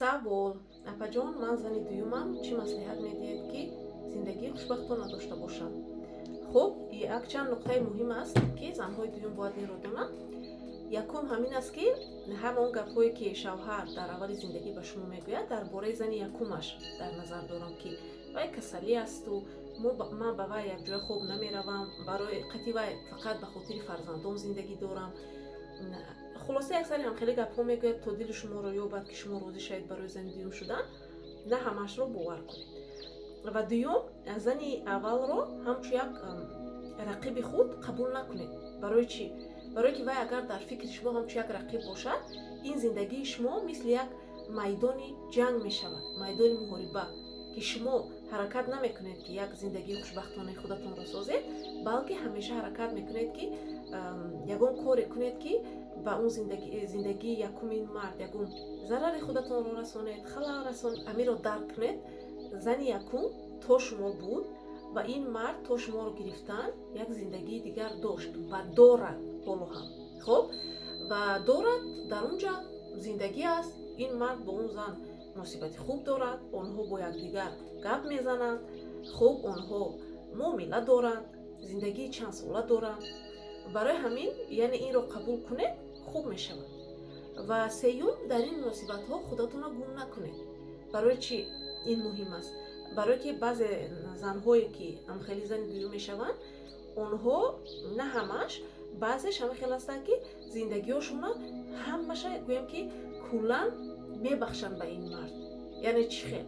Савол: Апаҷон, ман зани дуюмам, чӣ маслиҳат медиҳед, ки зиндагии хушбахтона дошта бошам? Хуб, якчанд нуқтаи муҳим аст, ки занҳои дуюм бояд инро донанд. Якум ҳамин аст, ки ҳама он гапҳое, ки шавҳар дар аввали зиндагӣ ба шумо мегӯяд, дар бораи зани якумаш дар назар дорам, ки вай касалӣ асту ман ба вай якҷоя хоб намеравам, барои қати вай фақат ба хотири фарзандон зиндагӣ дорам. Хулоса, як сари ҳамхеле гапҳо мегӯяд, то дили шуморо ёбад, ки шумо розӣ шавед барои зани дуюм шудан. На ҳамаашро бовар кунед. Ва дуюм, зани аввалро ҳамчун як рақиби худ қабул накунед. Барои чӣ? Барое ки вай агар дар фикри шумо ҳамчун як рақиб бошад, ин зиндагии шумо мисли як майдони ҷанг мешавад, майдони муҳориба, ки шумо ҳаракат намекунед, ки як зиндагии хушбахтонаи худатонро созед, балки ҳамеша ҳаракат мекунед, ки ягон коре кунед, ки ба он зиндагии якумин мард ягон зарари худатонро расонед, халал расонед. Ҳаминро дарк кунед: зани якум то шумо буд ва ин мард то шуморо гирифтан як зиндагии дигар дошт ва дорад ҳоло ҳам. Хуб, ва дорад, дар он ҷа зиндагӣ аст. Ин мард бо он зан муносибати хуб дорад, онҳо бо якдигар гап мезананд. Хуб, онҳо муомила доранд, зиндагии чандсола доранд. Барои ҳамин, яъне, инро қабул кунед, хуб мешавад. Ва сеюм, дар ин муносибатҳо худатонро гум накунед. Барои чӣ ин муҳим аст? Барое ки баъзе занҳое, ки ҳамхели зани дуюм мешаванд, онҳо, на ҳамаш, баъзеш ҳама хел ҳастанд, ки зиндагиҳошонро ҳамаша, гӯем ки, куллан мебахшанд ба ин мард. Яъне чӣ хел?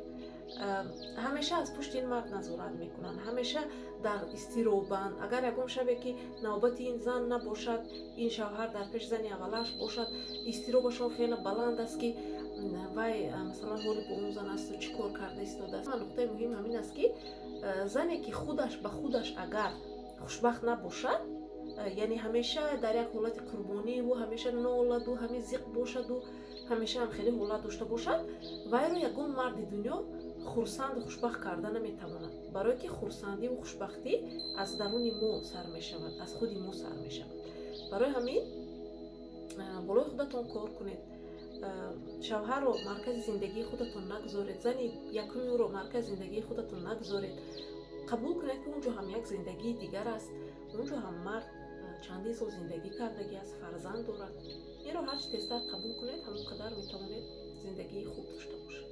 Ҳамеша аз пушти ин мард назорат мекунанд, ҳамеша дар изтиробанд. Агар ягон шабе ки навбати ин зан набошад, ин шавҳар дар пеши зани аввалаш бошад, изтиробашон хеле баланд аст, ки вай, масалан, ҳоли бо он зан асту чӣ кор карда истодааст. Нуқтаи муҳим ҳамин аст, ки зане ки худаш ба худаш агар хушбахт набошад, яъне ҳамеша дар як ҳолати қурбониву ҳамеша ноладу ҳамин зиқ бошаду ҳамеша ҳам хеле ҳолат дошта бошад, вайро ягон марди дунё хурсанду хушбахт карда наметавонад. Барое ки хурсандиву хушбахтӣ аз даруни мо сар мешавад, аз худи мо сар мешавад. Барои ҳамин болои худатон кор кунед, шавҳарро маркази зиндагии худатон нагузоред, зани якуми ӯро маркази зиндагии худатон нагузоред. Қабул кунед, ки он ҷо ҳам як зиндагии дигар аст, он ҷо ҳам мард чандин сол зиндагӣ кардагӣ аст, фарзанд дорад. Инро ҳарчи тезтар қабул кунед, ҳамон қадар метавонед зиндагии хуб дошта бошед.